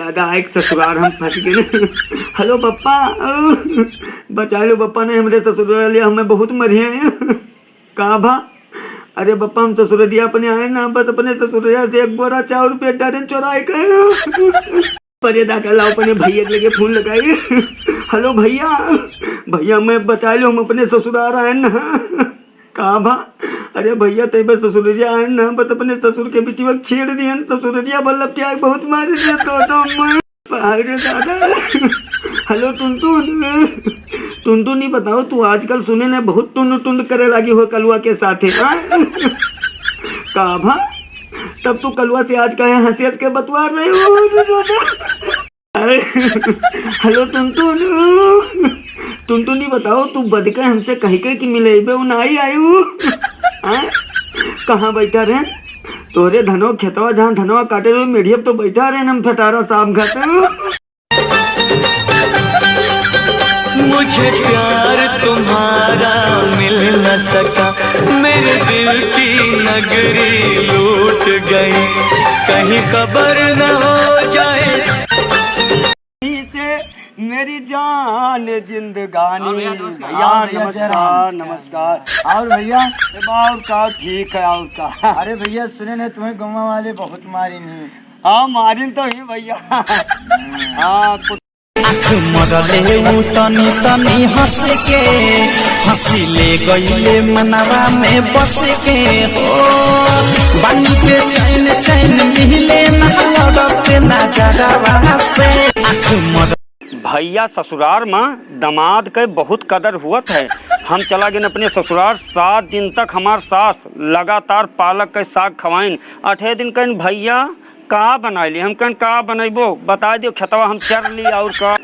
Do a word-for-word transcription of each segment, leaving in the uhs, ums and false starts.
दादा, एक ससुरार हम फंस गए। हेलो बप्पा, बचा लो बप्पा, नहीं हमरे ससुरार वाले हमें बहुत मरिहे हैं। का भा? अरे बप्पा, हम ससुररिया अपने आए ना, बस अपने ससुररिया से एक बोरा चाउर पेट डारे चोराए के। अरे दादा, लाओ अपने भैया के लगे फोन लगाई। हेलो भैया, भैया मैं बचा लो, हम अपने ससुरार आए ना। का भा? अरे भैया, तै बस ससुररिया आए ना, बस अपने ससुर के बिटिया छेड़ दिहन, ससुररिया बल्लभ के आग बहुत मारे दिहन, तो, तो मैं अरे दादा। हेलो टुनटुन, टुनटुन, ई बताओ, तू आजकल सुने ने बहुत टुन टुन करे लागी हो कलुआ के साथे, हाँ? का भा? तब तू कलुआ से आज काहे हंस हंस के बतुआ रहे हो? अरे दादा। अरे, हेलो टुनटुन, टुनटुन, ई बताओ, तू बदके हमसे कहि के कि मिलेबे, उ नाई आयु, हाँ? कहाँ बैठा रहे? तोरे धनवा खेतवा, जहाँ धनवा काटे रहे, मेढ़िया पे तो बैठा रहे हम फटारा साहब घर। मुझे प्यार तुम्हारा मिल न सका, मेरे दिल की नगरी लूट गई, कहीं खबर न हो जाए। से मेरी जान जिंदगानी। हाँ भैया, दोस्त, भैया, हाँ भैया, जय राम। नमस्कार, नमस्कार। और भैया? ए बा, और का, ठीक है, और का? अरे भैया, सुने ने तुम्हें गौवा वाले बहुत मारिन ही। हाँ, मारिन तो ही भैया। हम्म। हाँ, तो आँख मरले उ तनी तनी हँस के, हँसी ले गईले मनवा में बस के हो। बानी पे चैन चैन मिले ना लड़त ना जगवा से। आँख मर भैया, ससुरार में दामाद के बहुत कदर हुअत है। हम चला गए अपने ससुरार, सात दिन तक हमार सास लगातार पालक के साग खवाइन। अठे दिन कहन, "भैया, का बनाइली?" हम कहन, "का बनैबो? बताइ दियो, खेतवा हम चर ली, और का।"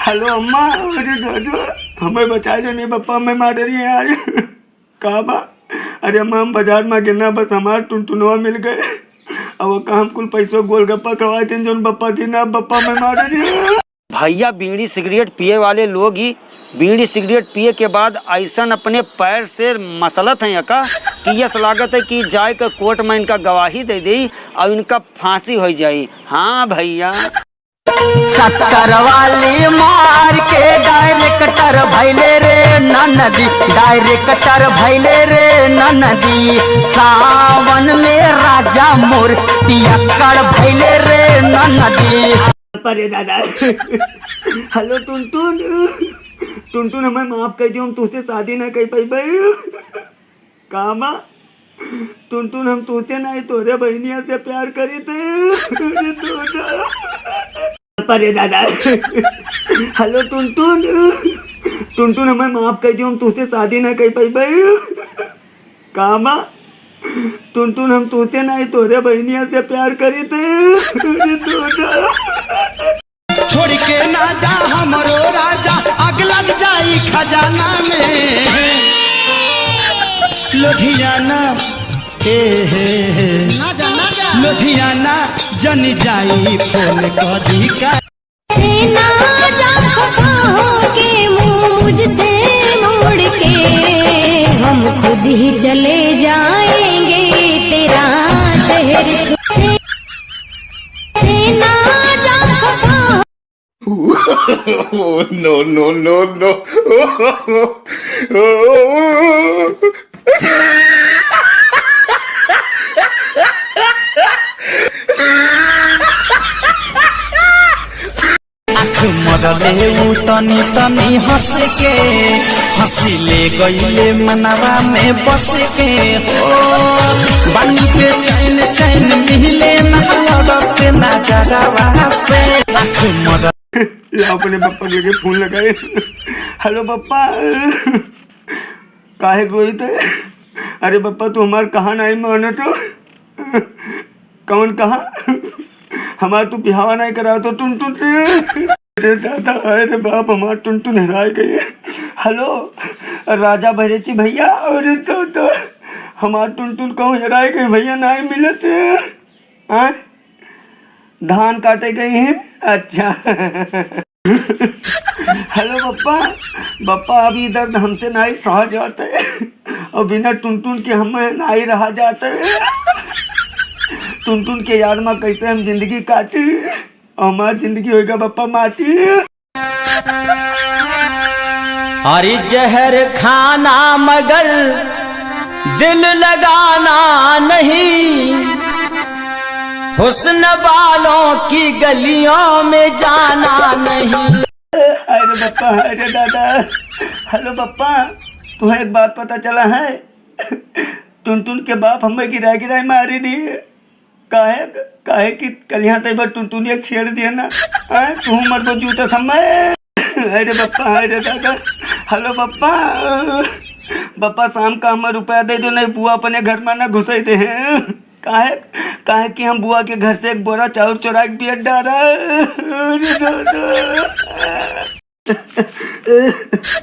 हेलो अम्मा, अरे दादा, हमें बचा ले, नहीं बप्पा, हमें मार रही है यार। का बा? अरे अम्मा, हम बाजार में गेना, बस हमार टुनटुनवा मिल गए। अब का हम कुल पैसो गोलगप्पा खवाए थे, जोन बप्पा दी ना, बप्पा हमें मार रही है। भैया, बीड़ी सिगरेट पिए वाले लोग ही बीड़ी सिगरेट पिए के बाद ऐसन अपने पैर से मसलत हैं का कि यस लागत है कि जाए के कोर्ट में इनका गवाही दे दे और इनका फांसी हो जाई। हाँ भैया। शक्कर वाली मार के डायरेक्टर भैले रे ननदी, डायरेक्टर भैले रे ननदी। सावन में राजा मोर पियक्कड़ भैले रे ननदी। अरे दादा। हेलो टुनटुन, टुनटुन, हमें माफ कर दियो, हम तुझसे शादी ना कर पाई भाई। का बा? टुनटुन, हम तुझसे नहीं, तोरे बहनिया से प्यार करी थे। अरे दादा। अरे दादा। हेलो टुनटुन, टुनटुन, हमें माफ कर दियो, हम तुझसे शादी ना कर पाई भाई। का बा? टुनटुन, हम तुझसे नहीं, तोरे बहनिया से प्यार करी थे। अरे दादा। छोड़ के ना जा हमरो राजा, आग लग जाई खजाना में। लुधियाना, ए हे हे। ना जा, ना जा। लुधियाना जन जाई फोन कदी का। ना जा पाओगे मुझसे मुड़ के, हम खुद ही चले जाएंगे तेरा शहर छोड़। ना जा पाओ- No, no, no, no। आँख मरले उ तनी तनी हँस के, हँसी ले गईले मनवा में बस के हो। बानी पे चैन चैन मिले ना लड़त ना जगवा से। आँख मर ला अपने बप्पा के लगे फोन लगाए। हेलो बप्पा। काहे रोइत है? अरे बप्पा, तू हमार कहा नहीं मानत हो। कौन कहा? हमार तू बिहावा नहीं करा तो टुनटुन से। अरे दादा, अरे बाप, हमार टुनटुन हेराय गई। हेलो राजा बहरेची भैया, अरे दादा, हमार टुनटुन कहूँ हेराय गई भैया, नहीं मिलत। हाँ? धान काटे गई हैं? अच्छा। हेलो बप्पा, बप्पा, अब ई दर्द हमसे नाई सहा जात है, और बिना टुनटुन के हमें नाई रहा जात है। टुनटुन के याद मा कैसे हम जिंदगी काटी, हमार जिंदगी होइगा बप्पा माटी। अरे जहर खाना मगर दिल लगाना नहीं, हुस्न वालों की गलियों में जाना नहीं। अरे बप्पा, अरे दादा, हेलो बप्पा, तुहे एक बात पता चला है? टुनटुन के बाप हमें गिराए गिराए मारे नहीं। काहे, काहे कि कलिया तई बा टुनटुनिया छेड़ दिया ना। आए, तू मरबो जूता समय। अरे बप्पा, अरे दादा, हेलो बप्पा। बप्पा, शाम का हमें रुपया दे दो, नहीं बुआ अपने घर मा ना घुसाई दे हैं। काहे, काहे कि हम बुआ के घर से एक बोरा चाउर चोरा के बियर डारा। अरे दादा।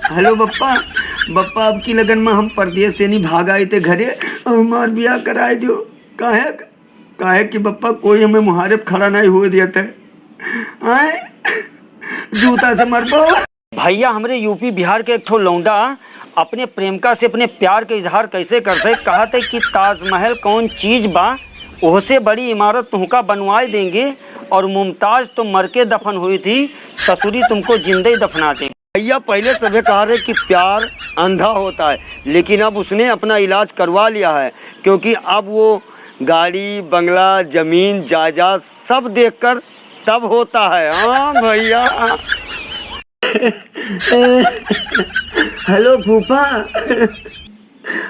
हेलो बप्पा, बप्पा, अब की लगन मा हम परदेस से नहीं भागा आए थे घरे, हमार बियाह कराए दियो। काहे, काहे कि बप्पा कोई हमें मुहारे पे खड़ा नहीं हुए दिया था। आए, जूता से मरबो। भैया, हमरे यूपी बिहार के एक ठो लौंडा अपने प्रेमिका से अपने प्यार के इजहार कैसे करते, कहते कि ताजमहल कौन चीज बा, ओहसे बड़ी इमारत तुहका बनवाए देंगे, और मुमताज तो मर के दफन हुई थी, ससुरी तुमको जिंदा ही दफना देंगे। भैया, पहले सभे कहा रहे कि प्यार अंधा होता है, लेकिन अब उसने अपना इलाज करवा लिया है, क्योंकि अब वो गाड़ी, बंगला, जमीन, जायदाद सब देखकर तब होता है। हाँ भैया। हेलो फूफा,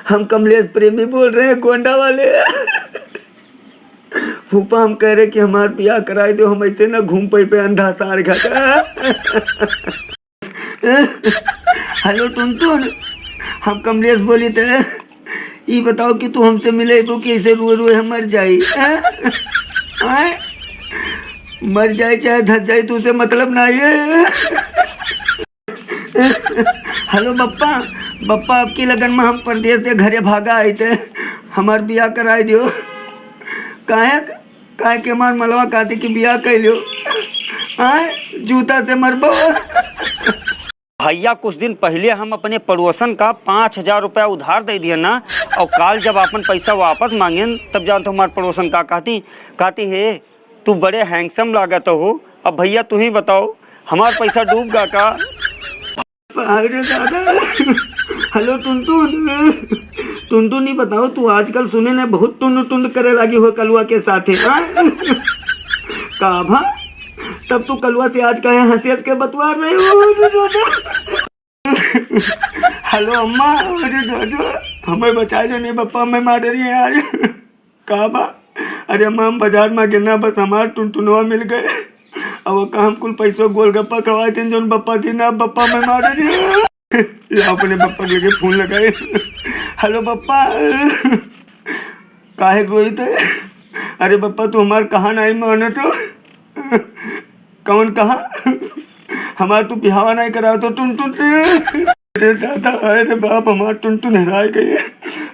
हम कमलेश प्रेमी बोल रहे हैं, गोंडा वाले। फूफा, हम कह रहे कि हमार बियाह कराए दो, हम ऐसे ना घूम पाई पे अंधा सार घाट। हेलो टुनटुन, हम कमलेश बोली थे। ई बताओ कि तू हमसे मिले तो कैसे रुए रुए हम मर जाई, हैं? हैं? मर जाए चाहे धस जाए, तू से मतलब ना है। हेलो बप्पा, बप्पा, अब की लगन मा हम परदेस से घरे भागा आए थे, हमार बियाह कराए दियो। काहे, काहे कि हमार मलवा काती की बियाह कैलियो। आए, जूता से मरबो। भैया, कुछ दिन पहिले हम अपने पड़ोसन का पाँच हजार रुपया उधार दे दिया ना, और काल जब आपन पैसा वापस मांगेन, तब जानत हो हमार पड़ोसन का कहती, कहती, "हे, तू बड़े handsome लागत हो।" अब भैया, तू ही बताओ, हमार पैसा डूब गा का? अरे दादा, हेलो टुनटुन, टुनटुन, ई बताओ, तू आजकल सुने ने बहुत टुन टुन करे लागी हो कलुआ के साथे, हाँ? का भा? तब तू कलुआ से आज काहे हंसी हंस के बतवा रहे हो? हेलो अम्मा, अरे दादा, हमें बचा लो नहीं, बप्पा हमें मार रही है यार। का बा? अरे अम्मा, हम बाजार मा गेना, बस हमार टुनटुनवा मिल गए। अब का हम कुल पैसो गोलगप्पा खवाए थे, जोन बप्पा दी ना, बप्पा हमें मार रही है। ला अपने बप्पा के लगे फोन लगाए। हेलो बप्पा, काहे के रोई थे? अरे बप्पा, तू हमार कहा नहीं मानत हो। कौन कहा? हमार तू बिहावा नहीं करा तो टुनटुन से। अरे दादा, अरे बाप, हमार टुनटुन हेराय गई।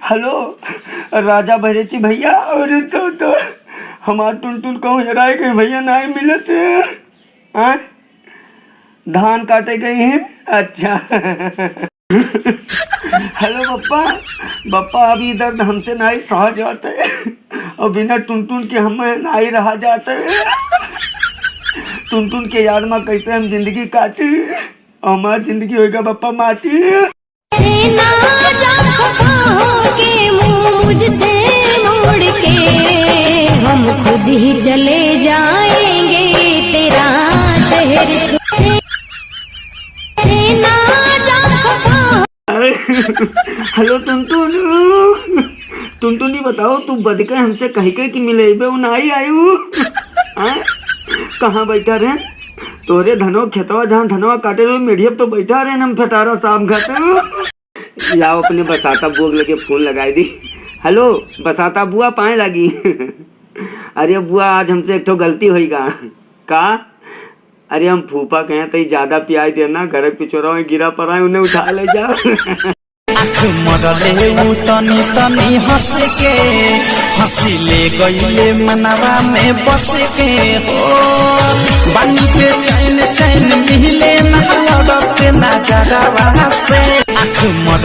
हेलो, राजा बहरेची भैया, अरे दादा, हमार टुनटुन कहूँ हेराय गई भैया, नहीं मिलत है। हाँ? धान काटे गई हैं? अच्छा। हेलो बप्पा, बप्पा, अब ई दर्द हमसे नाई सहा जात है, और बिना टुनटुन के हमें नाई रहा जात है। टुनटुन के याद मा कैसे हम जिंदगी काटी, हमार जिंदगी होइगा बप्पा माटी। ना जा पाओगे मुझसे मुड़ के, हम खुद ही चले जाएंगे तेरा शहर छोड़। ना जा पाओ हेलो टुनटुन, टुनटुन, ई बताओ, तू बदके हमसे कहि के कि मिलेबे, उ नाई आयु? हैं? कहाँ बैठा रहे? तोरे धनो खेतवा, जहाँ धनवा काटे रहे, मेढ़िया पे तो बैठा रहे हम फेटारा साहब घर। लाओ, अपने बसाता बुआ के लगे फोन लगाई दी। हेलो, बसाता बुआ, पाए लागी। अरे बुआ, आज हमसे एक ठो गलती होइगा। का? अरे हम फूफा कहें तो ज्यादा पियाई देना, घर के पिछोरा में गिरा पड़ा है, उन्हें उठा ले जाओ। आँख मरले उ तनी तनी हँस के, हँसी ले गईले मनवा में बस के हो। बानी पे चैन चैन मिले ना लड़त नजरवा से। आँख मर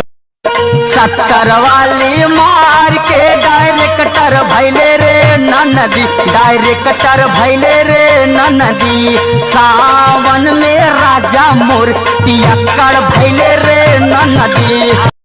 सत्तर वाली मार के डायरेक्टर भैले रे ननदी, डायरेक्टर भैले रे ननदी। सावन में राजा मोर पियक्कड़ भैले रे ननदी।